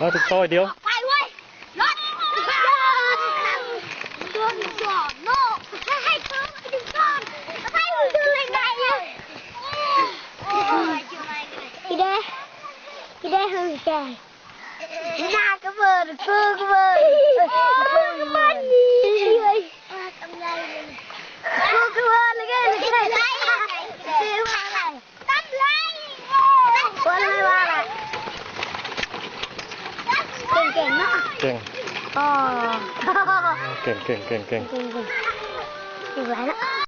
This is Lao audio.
ມາຖືກຊອຍດຽວ ໄປເວີຍ ລົດ ໂດນສອນເນາະ ໃຫ້ເຂົາໄປຖືກກ່ອນ ໃຫ້ມັນຖືກໄດ້ໄງ ໂອ້ຍ ທີ່ໄດ້ ທີ່ໄດ້ເຮົາແຈ ໜ້າກະເບີດ ກູກະເບີດ ກູກະເບີດນີ້ ກູກະເບີດລະເກີນ ກຳໄລ ກຳໄລ ບໍ່ໄດ້ວ່າລະ ເກັ່ງໆເນາະ ເກັ່ງ ອໍ ເກັ່ງໆໆໆ ເກັ່ງໆ ເກັ່ງຫຼາຍເນາະ.